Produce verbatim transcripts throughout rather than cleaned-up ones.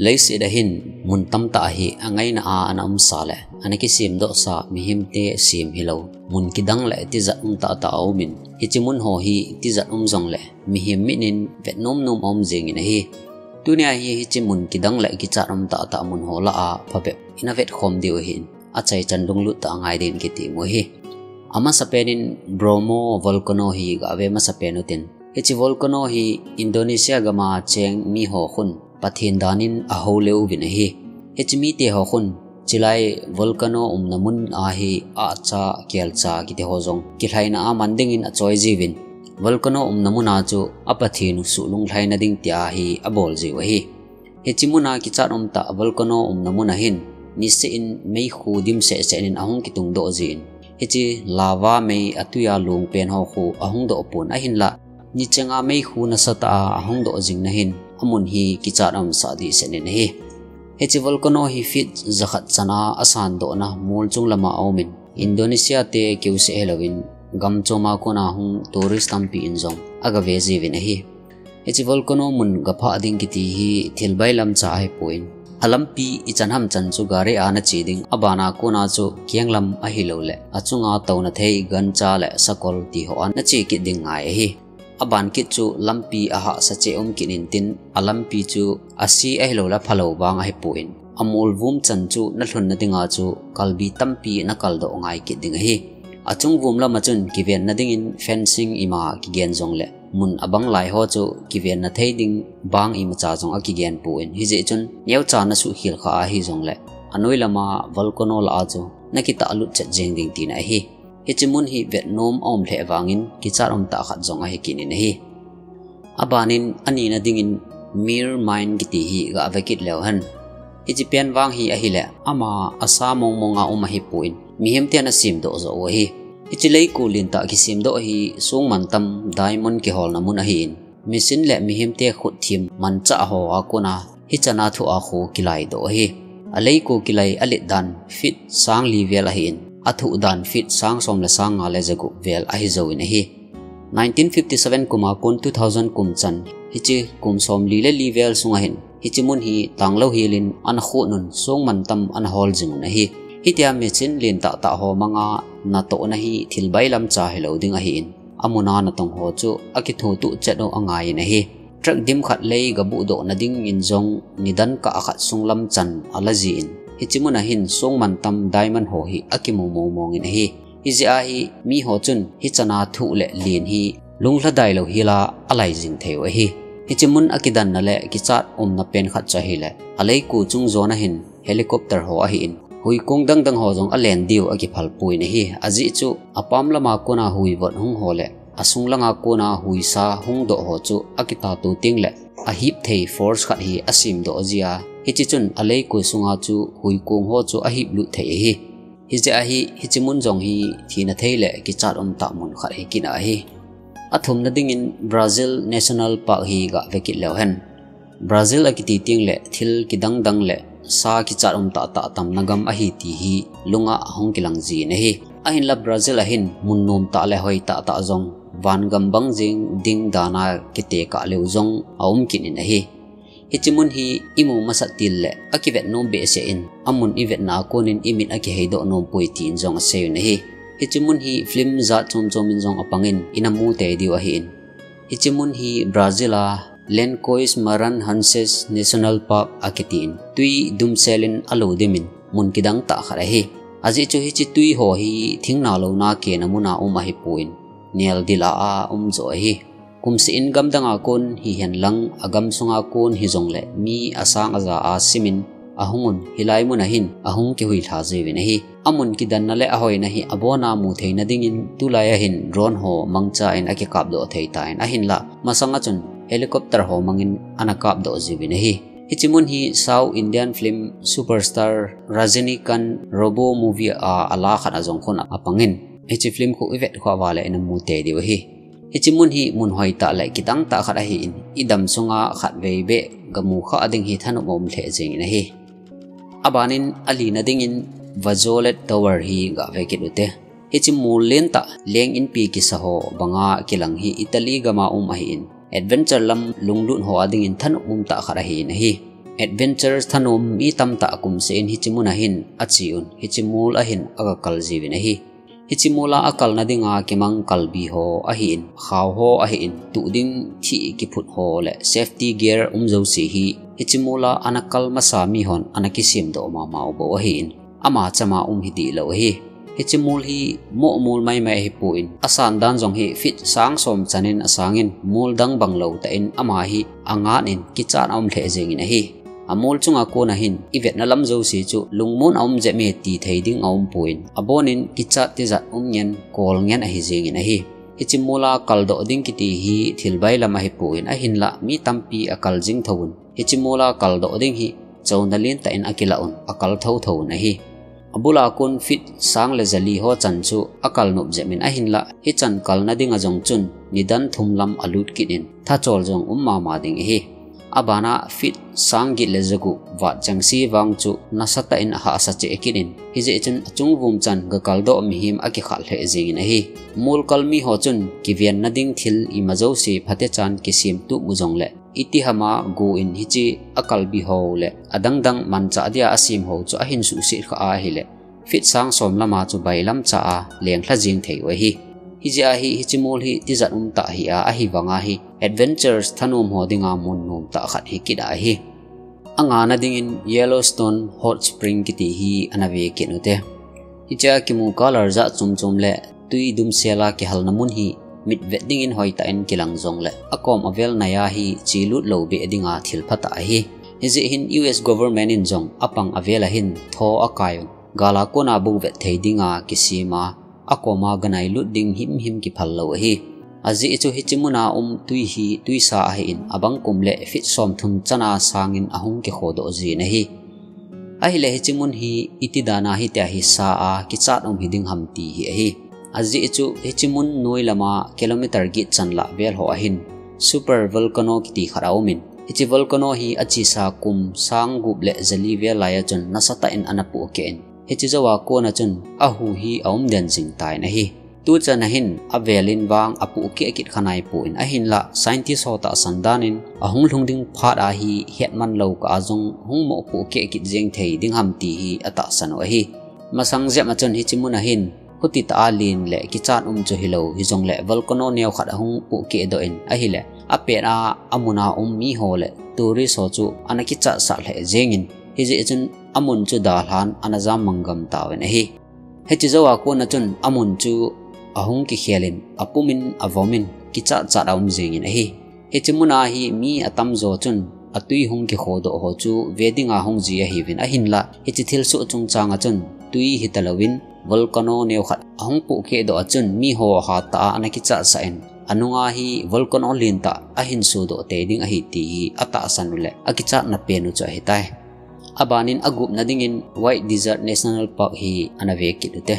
Leiset a hin mun tamtah hi angaina a ana umsa le ana kisemdohsa mihemte sem hilou mun kidang le tijat umtah tah aumin, hiche mun ho hi tijat um jongle mihem mit in vetnom nom aum jengin ahi. Tunia hi hiche mun kidang le kichat umtah tah mun ho lah a phabep ina vetkhom diu ahin, achaichan lunglut tah a ngai din kiti mu ahi. Amasapen in Bromo volcano hi gave masapen utin, hiche volcano hi Indonesia gam a cheng miho khun Pathen dan in ahou le uvin ahi. Hiche mite ho khun chulai volcano umna mun a hi ahcha, kelcha kiti ho jong kilhaina a man dingin achoi jiuvin, volcano umna mun a chu a Pathen suh lunglhaina ding tia hi abol jiu ahi. Hiche mun a kichat umtah volcano umna mun a hin niseh in meikhu dim sehseh in ahung kitungdoh jin, hiche lava mei atui a lungpen ho khu ahung doh pon ahinlah, nicheng a meikhu nasatah a ahung doh jingna hin amun hi kichat umsah dehset in ahi. Hiche volcano hi feet jakhat chan a asandohna mol chung lam a aumin, Indonesia te keuseh hilouvin gam chom a kona hung tourist tampi in jong agave jiuvin ahi. Hiche volcano mun gaphah ding kiti hi thil bailamcha ahipon, alampi ichan ham chan chu gari a nache ding, abana kona chu kenglam ahilouleh achunga touna thei gancha le sakol ti ho a nache kit ding ngai ahi. Aban kit chu lampi ahahsa cheh um kit intin, alampi chu ase ahilouleh phalou vang ahipon, amol vum chan chu nalhunna dinga chu kalbi tampi nakaldoh ngai kit ding ahi. Achung vum lam a chun kivenna dingin fencing ima kigen jongle, mun abang lai ho chu kivenna thei ding bang imacha jong akigen pon, hijeh chun neocha nasuhkhel kha ahi jongle, anoi lam a volcano lah a chu nakitahlut chet jeng ding tina ahi. Hiche mun hi vetnom aum lheh vangin kichat umtah khat jong ahi kit in ahi. Aban in anina dingin Mir Mine kiti hi gave kit leu hen. Hiche pen vang hi ahile ama asa mongmong a um ahipon, mihemte ana semdoh joh u ahi. Hiche leiko lentah kisemdoh hi songmantam diamond kiholna mun ahin, machine le mihemte khutthem manchah ho a kona hichan a thoh a khu kilaidoh ahi. Aleiko kilai alet dan feet sang li vel ahin, athoh dan feet sang som le sang nga le jagup vel ahi jouvin ahi. Nineteen fifty seven kum a kon two thousand kum chan, hiche kum somli le li vel sunga hin hiche mun hi tanglou helin ana khut un songmantam ana hol jing un ahi. Hitia machine lentah tah ho manga natohna hi thil bailamcha hilou ding ahin, amun a natong ho chu akithotuh chet u angai in ahi. Truck dim khat lei gabuhdohna dingin jong nidan kah khat sunglam chan ala jin, hiche mun a hin songmantam diamond ho hi akimu mongmong in ahi. Hijeh a hi miho chun hichan a thoh le len hi lunglhadai lou hela alai jing thei u ahi. Hiche mun akidanna le kichat umna pen khat chu ahile, aleiko chung jon a hin helicopter ho ahin, huikong dangdang ho jong alen diu akiphal pon ahi. Ajeh chu apam lama kona huivot hung ho le asung langa kona huisa hungdoh ho chu akitahto tengle ahip thei force khat hi asemdoh jia, hiche chun aleiko sunga chu huikong ho chu ahiplut thei ahi. Hijeh a hi hiche mun jong hi thina thei le kichat umtah mun khat hi kit ahi. Athumna dingin Brazil National Park hi gave kit leu hen. Brazil akiti tengle thil kidangdang le sa kichat umtah tah tamna gam ahi ti hi lunga ahung kilang jin ahi. Ahinla Brazil a hin mun nomtah le hoitah tah jong vangam bang jeng ding dan a kitekah leu jong aum kit in ahi. Hiche mun hi imu masat til le akivetnom behseh in, amun ivetna a konin imit akiheidoh nompoi tin jong asei un ahi. Hiche mun hi film jat chomchom in jong apangin ina mu tei diu ahin, hiche mun hi Brazil a Lençóis Maranhenses National Park akitin, twi dumsel in alo dimin mun kidangtah khat ahi. Ajeh chu hiche twi ho hi thingna louna kena muna um ahipon, neldil a a um joh ahi. Kumseh in gamdang a kon hihen lang, agam sunga kon hijongle mi asang aja a simin ahung un, hilai mun a hin ahung kihuilha jiuvin ahi. Amun kidanna le ahoina hi abona mu theina dingin tulai a hin drone ho mangcha in akikapdoh thei tan, ahinla masanga chun helicopter ho mangin ana kapdoh jiuvin ahi. Hiche mun hi South Indian film superstar Rajinikanth Robo movie a ala khat a jong khun apangin, hiche film khu ivet khah uva le ina mu tei diu ahi. Hiche mun hi mun hoitah le kidangtah khat ahin, idam sunga khatvei beh gamu khah ding hi thanop um lheh jengin ahi. Abanin alina dingin Vazolette Tower hi gave kit ute. Hiche mol lentah leng inpi kisa ho banga kilang hi Italy gam a um ahin, adventure lam lunglut ho a dingin thanop umtah khat ahin ahi. Adventure thanom mi tamtah kumseh in hiche mun ahin ache un, hiche mol ahin aga kal jiuvin ahi. Hiche mol a akalna dinga kimang kalbi ho ahin, khao ho ahin, tuh ding thih kiphut ho le safety gear um jouse hi hiche mol a ana kal masa mi hon ana kisemdoh mama u bou ahin, ama chama um hi dihlou ahi. Hiche mol hi moh mol maimai ahipon, asan dan jong hi feet sang som chan in asangin, mol dang bang lou tah in ama hi angat in kichat a um lheh jengin ahi. Amol chunga kona hin ivetna lam jouse chu lungmon a um jep e ti thei ding aumpon, abonin kichat tijat um ngen, kol ngen ahi jengin ahi. Hiche mol a kaldoh ding kiti hi thil bailam ahipon, ahinlah mi tampi akal jing thouvun, hiche mol a kaldoh ding hi chonna lentah in akilah un, akal thotho un ahi. Abul a kon feet sang le jali ho chan chu akal nop jep in, ahinlah hichan kalna dinga jong chun nidan thum lam alut kit in, thachol jong um mama ding ahi. Abana feet sang get le jagup vat chengse vang chu nasatah in ahahsa cheh kit in, hijeh chun achung vum chan gakaldoh mihem akikhat lheh jengin ahi. Mol kal mi ho chun kivenna ding thil ima jouse phatechan kisemtup u jongle, itihama go in hiche akalbi ho le adangdang manchah dia asem ho chu ahin suhset kha ahile, feet sang som lama chu bailam cha a lenglha jeng thei u ahi. Hijeh a hi hiche mol hi tijat umtah hi a, ahivanga hi adventures thanom ho dinga mun nomtah khat hi kit ahi. Angana dingin Yellowstone Hot Spring kiti hi ana ve kit ute. Hichea kimu color jat chom chom le twi dumsel a kihalna mun hi mitvet dingin hoitah in kilang jongle, akom avel nai a hi chelut lou beh dinga thil phatah ahi. Hijeh hin U S government in jong apang avel a hin tho akai un, gal a kona bouvet thei dinga kisem a, akoma ganailut ding himhim kiphal lou ahi. Ajeh chu hiche muna um twi hi twisa ahin, abang kum le feet somthum chana sangin ahung kikhodoh jin ahi. Ahile hiche mun hi iti dana hitia hi sa a kichat um hiding ham ti hi ahi. Ajeh chu hiche mun noi lama kilometer get chanlah vel ho ahin super volcano kiti khat aumin, hiche volcano hi achesa kum sang gup le jali vel laiya chun nasatah in ana pohkeh in, hiche jouva kona chun ahu hi aumden jing tan ahi. Tuchan ahin avelin vang apohkeh kit kha naipon, ahinlah scientist ho tahsan danin ahung lhung ding phat a hi hetman lou kah a jong hung moh pohkeh kit jeng thei ding ham ti hi atahsan u ahi. Masang jep a chun hiche mun ahin hutitah a len le kichat um chu hilou, hijongle volcano neokhat ahung pohkeh doh in ahile, apet a amun a um miho le tourist ho chu ana kichatsah lheh jengin, hijeh chun amun chu dalhan ana jammang gam tauvin ahi. Hiche jouva kona chun amun chu ahung kikhelin, apumin, avomin, kichatchat aum jengin ahi. Hiche muna hi mi atamjo chun atwi hung kikhodoh ho chu ve dinga hung ji ahiuvin, ahinlah hiche thilsoh chungchanga chun twi hitalouvin volcano neokhat ahung pohkeh doh a chun miho hatah a ana kichatsah in, anunga hi volcano lentah ahin sodoh tei ding ahi ti hi atahsan u le akichatna pen u chu ahitai. Abanin agupna dingin White Desert National Park hi ana ve kit ute.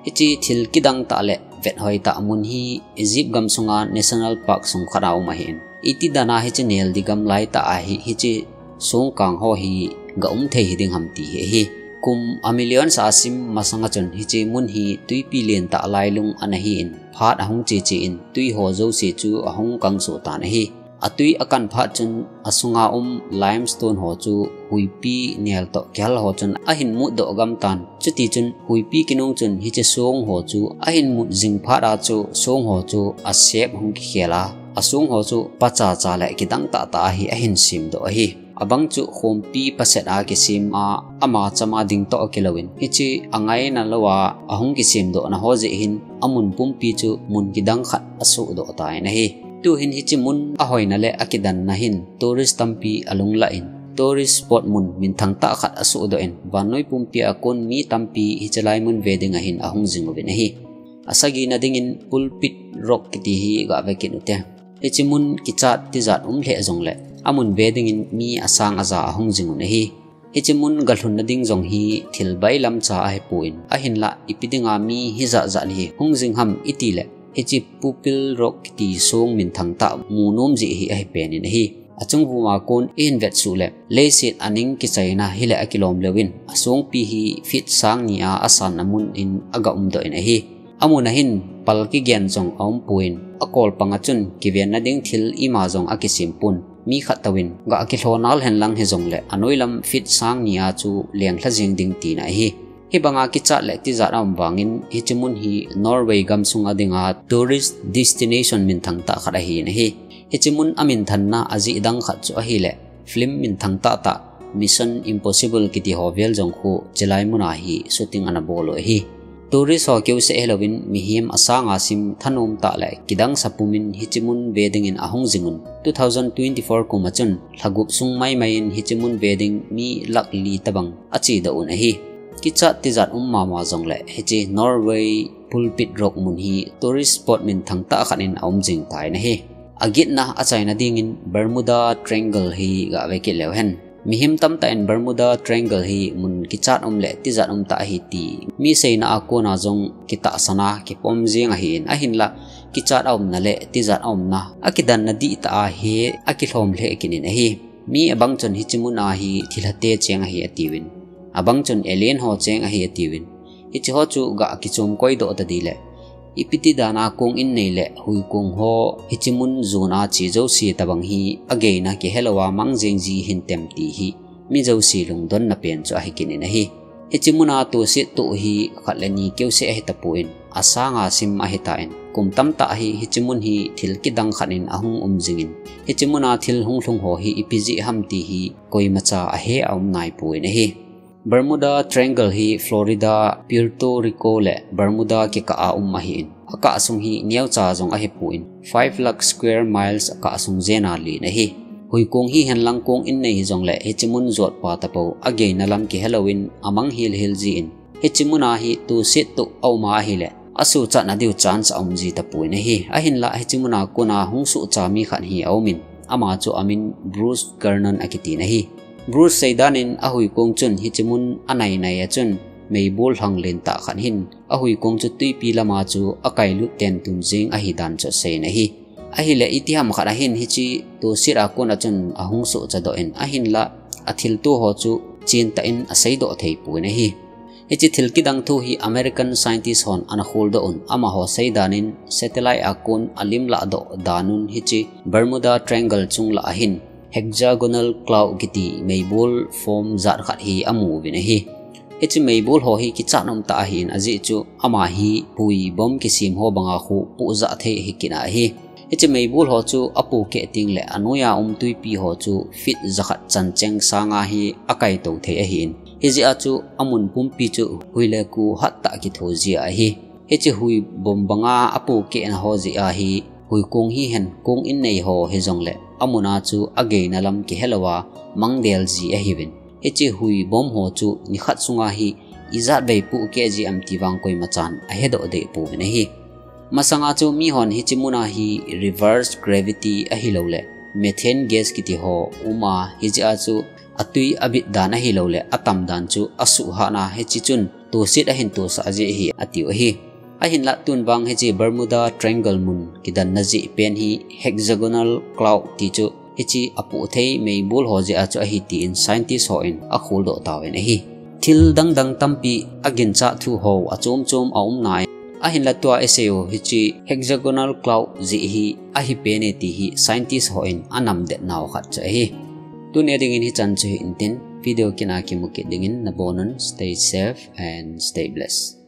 Hiche thil kidangtah le vethoitah mun hi Egypt gamsunga National Park sung khat a um ahin, iti dana hiche neldi gam laitah a hi hiche songkang ho hi gaum thei hiding ham ti hi ahi. Kum a million sa asim masanga chun hiche mun hi twipi lentah lailung ana hin, phat ahung cheche in twi ho jouse chu ahung kangsoh tan ahi. Atwi akan phat chun asunga um limestone ho chu huipi nel toh kihal ho chun ahin mutdoh gam tan. Chutichun huipi kinung chun hiche song ho chu ahin mut jing phat a chu song ho chu asep hung kikhel a, asong ho chu pachacha le kidangtahtah a hi ahin semdoh ahi. Abang chu khompi paset a kisem a, ama chama ding toh akilouvin, hiche angaina louva ahung kisemdohna ho jeh hin amun pumpi chu mun kidang khat asohdoh tan ahi. Tuhin hiche mun ahoina le akidanna hin tourist tampi alunglah in, tourist spot mun minthangtah khat asohdoh in, vannoi pumpi a kon mi tampi hiche lai mun ve dinga hin ahung jing uvin ahi. Asagina dingin Pulpit Rock kiti hi gave kit ute. Hiche mun kichat tijat um lheh jongle, amun ve dingin mi asang aja ahung jing un ahi. Hiche mun galhunna ding jong hi thil bailam cha ahipon, ahinlah ipi dinga mi hijat jat hi hung jing ham itile, hiche Pulpit Rock kiti song minthangtah mu nom jeh hi ahipen in ahi. Achungvuma kon ihin vetsuh le, leiset aning kichaina hile akilom leuvin, asongpi hi feet sang ni a asanna mun in aga umdoh in ahi. Amun ahin pal kigen jong aumpon, akolpang a chun kivenna ding thil ima jong akisem pon. Mi khat touvin, ga kilhonal henlang hijongle, anoilam feet sang ni a chu lenglha jing ding tina ahi. Hibanga kichat le tijat aum vangin, hiche mun hi Norway gamsunga dinga tourist destination minthang tah khat ahin ahi. Hiche mun aminthanna ajeh dang khat chu ahile, film minthang tahtah Mission Impossible kiti ho vel jong khu chulai muna hi shooting ana bol u ahi. Tourist ho keuseh hilouvin mihem asanga sim thanom tah le kidang sa pumin hiche mun ve dingin ahung jingun. Two thousand twenty-four kum a chun lha gup sung maimai in hiche mun ve ding mi lakh li tobang ache doh un ahi. Kichat tijat um mama jongle hiche Norway Pulpit Rock mun hi tourist spot minthang tah khat in aum jing tan ahi. Agitna achaina dingin Bermuda Triangle hi gave kit leu hen. Mihem tamtah in Bermuda Triangle hi mun kichat um le tijat um tah ahi ti mi seina a kona jong kitahsan a kipom jing ahin, ahinla kichat aumna le tijat aumna akidanna dihtah a hi akilhom lheh kit in ahi. Mi abang chun hiche mun a hi thilha te cheng ahi atiuvin, abang chun alien ho cheng ahi atiuvin. Hiche ho chu ga kichom koi doh tadih le, ipi ti dan a kong in nei le huikong ho hiche mun jon a che jouse tobang hi ageina kihelou a mang jeng ji hintem ti hi mi jouse lungdonna pen chu ahi kit in ahi. Hiche muna toset toh hi khat le ni keuseh ahi tapon, asanga sim ahi tan, kum tamtah hi hiche mun hi thil kidang khat in ahung um jingin, hiche muna thil hung lhung ho hi ipi jeh ham ti hi koimacha ahe aum naipon ahi. Bermuda Triangle hi Florida, Puerto Rico le Bermuda kikah a um ahin, akah sung hi neocha jong ahipon, five lakh square miles akah sung jeng a len ahi. Huikong hihen lang kong in nei hijongle hiche mun jotpa tapou ageina lam kihelouvin amang hilhil jin, hiche muna hi toset toh aum a ahile, asuhchatna diu chance aum ji tapon ahi. Ahinla hiche muna kona hung suhcha mi khat hi aumin, ama chu amin Bruce Gernon akitin ahi. Bruce seidan in ahuikong chun hiche mun anai nai a chun meibol lhang lentah khat hin ahuikong chu twipi lama chu akailut tentun jing ahidan chu aseiyin ahi. Ahile itiham khat ahin hiche toset a kona chun ahung suhcha doh in, ahinla athilto ho chu chentah in aseidoh theipon ahi. Hiche thil kidang thu hi American scientist hon ana kholdoh un, amaho seidan in satellite a kon alim lahdoh dan un hiche Bermuda Triangle chunglang a hin hexagonal cloud kiti meibol form jat khat hi amu uvin ahi. Hiche meibol ho hi kichat umtah ahin, ajeh chu ama hi hui bomb kisem ho banga khu pohjah thei ahi kit ahi. Hiche meibol ho chu apohkeh tengle anoiya um twipi ho chu feet jakhat chancheng sanga hi akaitou thei ahin, hijeh a chu amun pumpi chu hui le ku hattah kitho ji ahi. Hiche hui bomb banga apohkehna ho jeh a hi huikong hihen kong in nei ho hijongle amuna chu ageina lam kihelouva mangdel ji ahiuvin, hiche hui bomb ho chu nikhat sunga hi ijat vei pohkeh ji am ti vang koimachan ahedoh deh pouvin ahi. Masanga chu mihon hiche muna hi reverse gravity ahiloule methane gas kiti ho uma, hijeh a chu atwi abit dan ahiloule atam dan chu asuhhatna hiche chun toset ahin tosah jeh ahi atiu ahi. Ahinlah tun vang hiche Bermuda Triangle mun kidanna jeh pen hi hexagonal cloud ti chu hiche apoh thei meibol ho jeh a chu ahi tin scientist hon akholdoh tauvin ahi. Thil dangdang tampi aginchat thu ho achom chom aum nai. Ahinlah tua isei u hiche hexagonal cloud jeh hi ahi pen e ti hi scientist hon anamdet nau khat chu ahi. Tuni dingin hichan chu hi intin, video kit a kimu kit dingin nabonun stay safe and stay blessed.